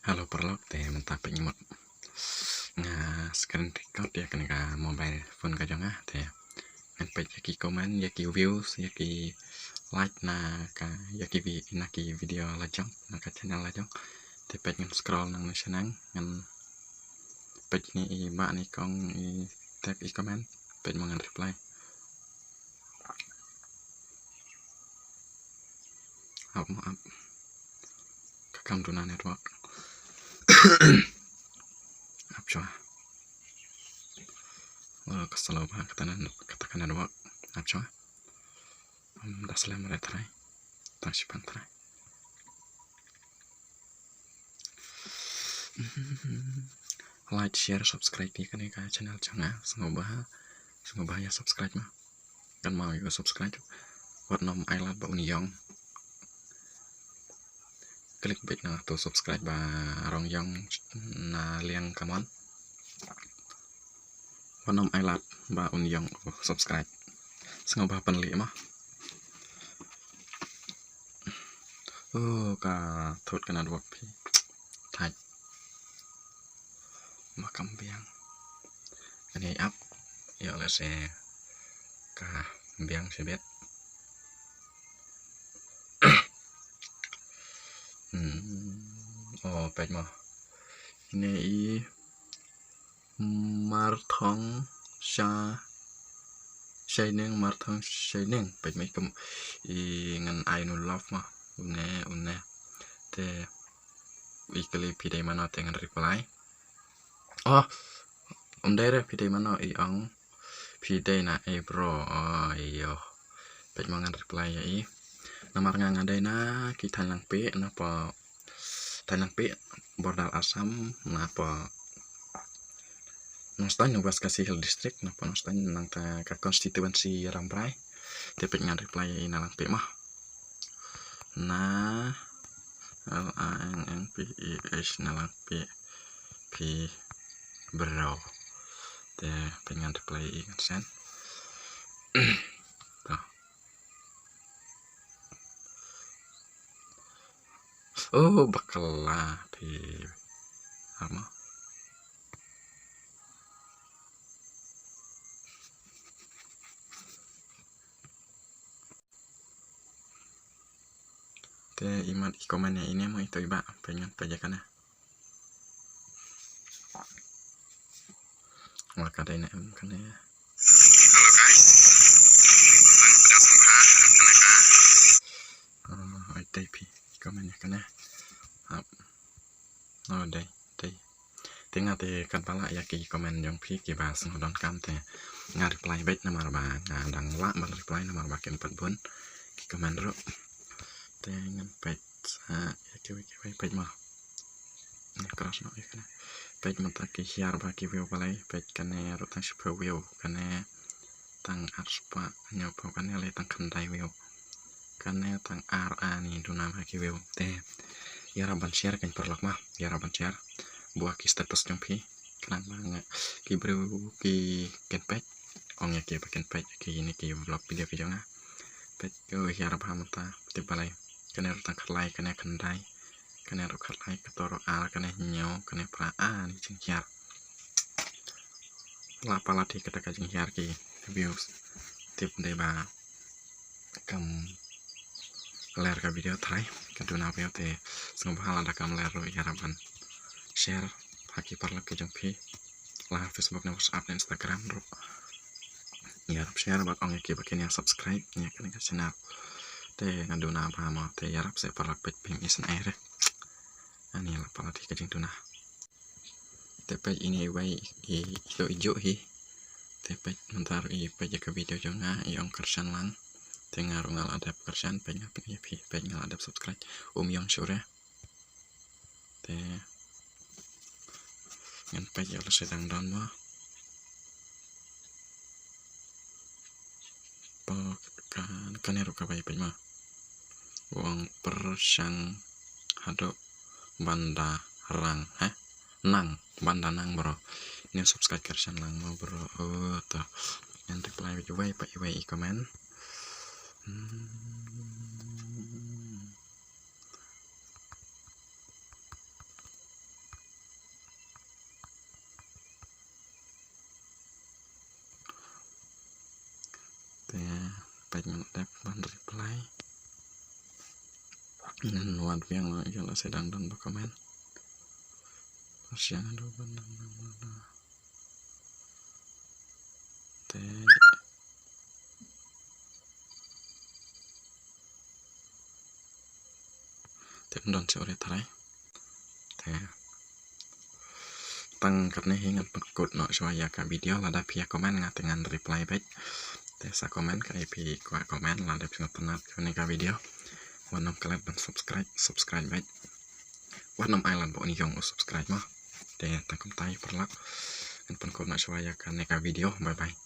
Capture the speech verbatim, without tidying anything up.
Hello paralok, te mynta peit ngi mut nga screen record ïa kane ka mobile phone ka jong nga, te ngan peit ïa ki comment, ïa ki views, ïa ki like na ka, ïa ki vi-, na ki video la jong, na ka channel la jong. Te peit ngan scroll nangne shaneng, ngan peit ne i bah ne i kong i tag i comment, peit mo ngan reply. Ap mo ap. Ka kam duna network. Ap chwa. Oh, ka slow bha kata na, kata ka network. Ap chwa. Um, da slem re trai. Tang shipan trai. Like, share, subscribe ïa kane ka channel jong nga. Sngewbha, sngewbha ïa subscribe ma. Kan mau ïa subscribe. Wat nym ai lad ba un ïong. Klik beit na to subscribe ba rong ïong na liang kamon. Wat nym ai lad ba un ïong u subscribe. Sngewbha pynlih ma. Oh, ka thut ka network phi. Thait. Ma kam biang. Ani ap. Ïa lehse ka biang shibit. Hmm. Oh, peit mo. Ine i Marthong Sha-, Shining, Marthong Shining. Peit mo i kam i ngan ai nu love mo. Une, une. Te i kylli phi dei mano te ngan reply. Oh, um dei re phi dei mano i ong. Phi dei na i bro. Oh, ïoh. Peit mo ngan reply ïa i. Namar nga nga dei na ki Thaiñ Langpih, na po Thaiñ Langpih, border Assam, na po Nongstoiñ, West Khasi Hills District, na po Nongstoiñ, nangta ka constituency Rambrai. Te peit ngan reply ïa i na Langpih mo. Na L A N G P I H na Langpih phi bro. Te peit ngan reply ïa i ngan send. To. Oh, bakla phi. Amo. Te i mat i comment ïa ine mo ito i bah, peit ngan peit ïa kane. Wa ka dei ne em kane. Hello guys. Tang pda sngewbha kane ka. Oh, oi dei phi comment ïa kane. Hap. Oh, dei, dei. Te nga te katba lah ïa ki comment jong phi kiba sngewdonkam te nga reply beit namar ba nga dang lah ban reply namar ba kin pat bun ki comment ruh. Te ngan peit sa ïa kiwei kiwei, peit mo. Ngan cross noh ïa kane. Peit mynta ki hiar bha ki view balei, peit kane ruh tang shiphew view, kane tang arspah hynñiewphew, kane lei tang khyndai view. Kane tang ar ani duna bha ki view. Te ïarap ban share kan paralok mo, ïarap ban share. Buh ha ki status jong phi. Khnang ba nga ki briew ki kin peit, ong ïa ki ba kin peit ïa kine ki vlog video ki jong nga. Peit ko hiar bha mynta, tip balei. Kane ruh tang khatlai, kane khyndai. Kane ruh khatlai, kato ruh ar, kane hynñiew, kane phra, ani jinghiar. La palat hi kata ka jinghiar ki views. Tip dei ba kam ler ka video trai, ka duna view te sngewbha lada kam ler ruh ïarap ban share ha ki paralok ki jong phi. La ha Facebook ne WhatsApp ne Instagram ruh ïarap share bad ong ïa ki ba kin ïa subscribe ïa kane ka channel. Te nga duna bha mo te ïarap seh paralok, peit phim isynei re. Ani la palat hi ka jingduna. Te peit ine iwei i, i, ito i juh hi. Te peit mynta ruh i peit ïa ka video jong nga i ong kyrshan lang. Te nga ruh nga la dep kyrshan, peit nga peit ïa phi, peit nga la dep subscribe. Um ïong shuh re. Te ngan peit ïa lehse dang don mo. Pok kan, kane ruh kaba ïa peit mo. Wang pyrshang haduh ban da rang, ha? Nang, ban da nang bro. New subscribe kyrshan lang mo bro. Oh, to. Ngan reply beit iwei pa iwei i comment. Hmm. Ngan dep ban reply. Ngan wad biang la ïa la sdang don ba comment. Sdang don ba nang nang nang. Te. Te don shuh re trai. Te. Tang katne hi ngan pynkut noh shuwa ïa ka video, lada phi ïa comment nga te ngan reply back. Te sa comment ka ïa phi kwah comment lada phi sngewtynnat kane ka video. Wat nym klet ban subscribe, subscribe back. Wat nym ai lad ba un ïong u subscribe mo. Te tang kumta paralok. Ngan pynkut noh shuwa ïa kane ka video. Bye bye.